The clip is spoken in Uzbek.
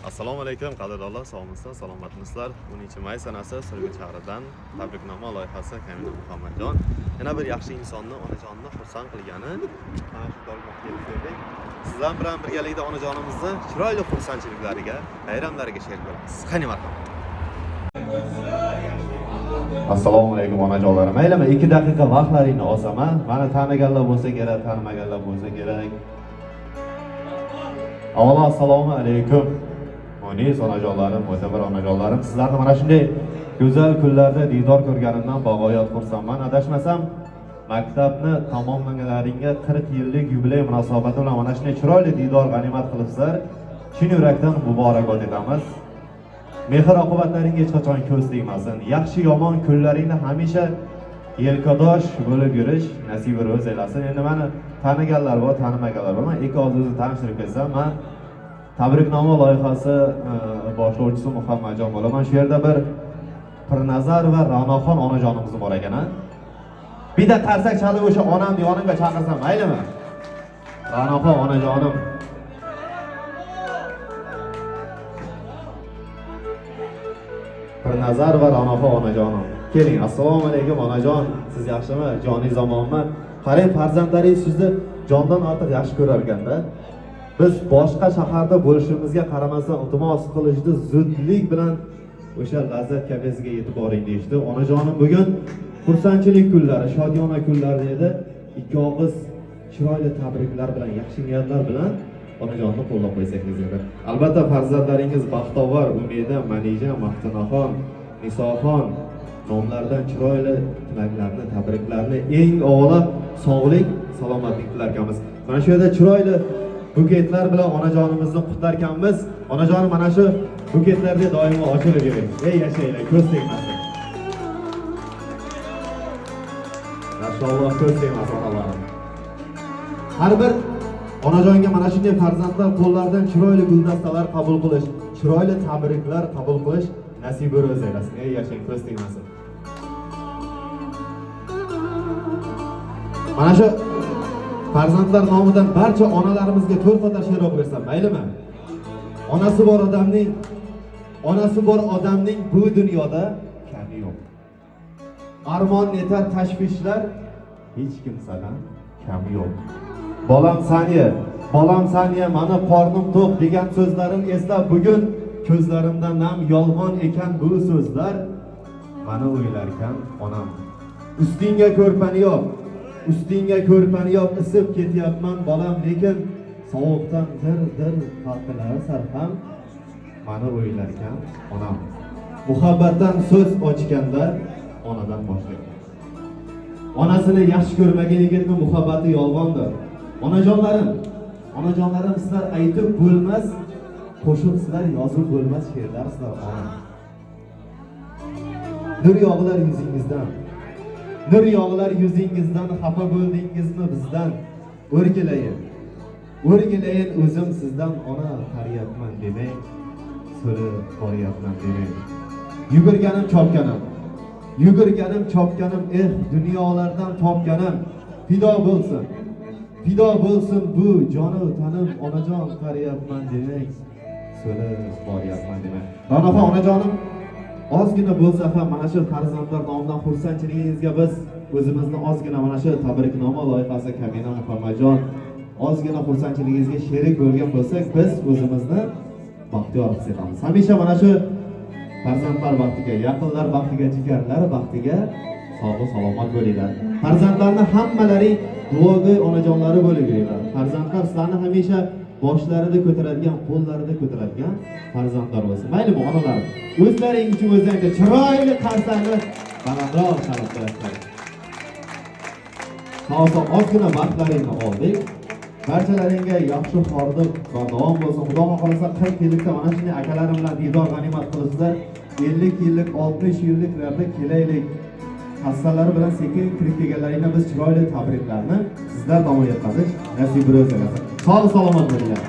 Assalomu alaykum, qadrdonlar, sog'misizlar, salomatmisizlar? 10 may sanasi Surgut shahridan tabriknoma loyihasi Kamina Muhammadjon yana bir yaxshi insonni, onajonini xursand qilgani mana shu dorgohga kelib ko'rdik. Sizlar bilan birgalikda onajonimizni chiroyli xursandchiliklariga, bayramlariga sherik bo'lamiz. Qani, marhamat. Assalomu alaykum, onajonlarim. Maylimi, 2 daqiqa vaqtlaringni olsam, mani taniganlar bo'lsa kerak, tanimaganlar bo'lsa kerak. Avvalo assalomu alaykum. Munis onajonlarim, mo'tabar onajonlarim, sizlarni mana shunday go'zal kunlarda diydor ko'rganimdan bag'oyat xursandman. Adashmasam, maktabni tamomlaganlaringga 40 yillik yubiley munosabati bilan mana shunday chiroyli diydor g'animat qilibsizlar. Chin yurakdan muborakbod etamiz. Mehr oqibatlaringga hech qachon ko'z tegmasin. Yaxshi yomon kunlaringni hamisha yelkadosh bo'lib yurish nasibi ro'z aylasin. Endi mani taniganlar bor, tanimaganlar bor. Men ikki og'iz o'zim tanishtirib ketsam, man tabriknoma loyihasi boshlovchisi Muhammadjon bo'laman. Shu yerda bir Pirnazar va Ra'noxon onajonimiz bor ekan, a? Bitta qarsak chalib o'sha onamni yonimga chaqirsam maylimi? Ra'noxon onajonim. Pirnazar va Ra'noxon onajonim. Keling, assalomu alaykum onajon. Siz yaxshimi? Joningiz omonmi? Qarang, farzandlaringiz sizni jondan ortiq yaxshi ko'rar ekanda. Biz boshqa shaharda bo'lishimizga qaramasdan iltimos qilishdi, zudlik bilan o'sha Lazzat kafesiga yetib boring deyishdi. Onajonim, bugun xursandchilik kunlari, shodiyona kunlari edi. Ikki og'iz chiroyli tabriklar bilan, yaxshi niyatlar bilan onajonni qo'llab qo'ysangiz edi. Albatta farzandlaringiz Baxtovar, Umida, Manija, Maftunaxon, Nisoxon nomlaridan chiroyli tilaklarni, tabriklarni, eng avvalo sog'lik, salomatlik tilarkanmiz. Mana shu yerda chiroyli buketlar bilan onajonimizni qutlarkanmiz. Onajonim, mana shu buketlarda doimo ochilib yuring. Ey yashanglar, ko'z tegmasin. Mashalloh, ko'z tegmasin onalarim. Har bir onajonga mana shunday farzandlar qo'llaridan chiroyli guldastalar qabul qilish, chiroyli tabriklar qabul qilish nasibi ro'z aylasin. Ey yashang, ko'z tegmasin. Mana shu farzandlar nomidan barcha onalarimizga to'rt qator she'r o'qib bersam, maylimi? Onasi bor odamning, onasi bor odamning bu dunyoda kami yo'q. Armon netar tashvishlar, hech kimsadan kami yo'q. Bolam sani, bolam sani, mani qornim to'q degan so'zlarin eslab bugun ko'zlarimda nam, yolg'on ekan bu so'zlar. Mani o'ylarkan onam. Ustingga ko'rpani yop, ustingga ko'rpani yop, isib ketyapman bolam, lekin sovuqdan dir dir qalqilar ham, mani o'ylarkan onam. Muhabbatdan so'z ochganda onadan boshlayman. Onasini yaxshi ko'rmagan yigitni muhabbati yolg'ondir. Onajonlarim, onajonlarim, sizlar aytib bo'lmas qo'shiq, sizlar yozib bo'lmas she'rlar, sizlar onam. Nur yog'ilar yuzingizdan, nur yog'ilar yuzingizdan, xafa bo'ldingizmi bizdan? O'rgilayin, o'rgilayin o'zim sizdan ona, qariyapman demang, so'lib boryapman demang. Yugurganim chopganim, yugurganim chopganim, eh, dunyolardan topganim fido bo'lsin, fido bo'lsin bu jonu tanim onajon, qariyapman demang, so'lib boryapman demang. Ra'noxon onajonim, ozgina bo'lsa ham mana shu farzandlar nomidan xursandchiligingizga biz o'zimizni ozgina mana shu tabriknoma loyihasi Kamina Muhammadjon ozgina xursandchiligingizga sherik bo'lgan bo'lsak, biz o'zimizni baxtiyor his etamiz. Hamisha mana shu farzandlar baxtiga, yaqinlar baxtiga, jigarlar baxtiga sog' salomat bo'linglar. Farzandlarni hammalaring duogo'y onajonlari bo'lib yuringlar. Farzandlar sizlarni hamisha boshlarida ko'taradigan, qo'llarida ko'taradigan farzandlar bo'lsin. Maylimi, onalar? O'zlaring uchun o'zlaringga chiroyli qarsakni balandroq chalib qo'yasizlar. Sog' ozgina vaqtlaringni oldik. Barchalaringga yaxshi hordiq va davom bo'lsin. Xudo xohlasa 40 yillikda mana shunday akalarim bilan diydor g'animat qilibsizlar. 50 yillik, 60 yilliklarda kelaylik. Hassalari bilan sekin kirib kelganlaringda biz chiroyli tabriklarni sizlar tomon yetkazish nasib ro'z aylasin. Sog' salomat bo'linglar.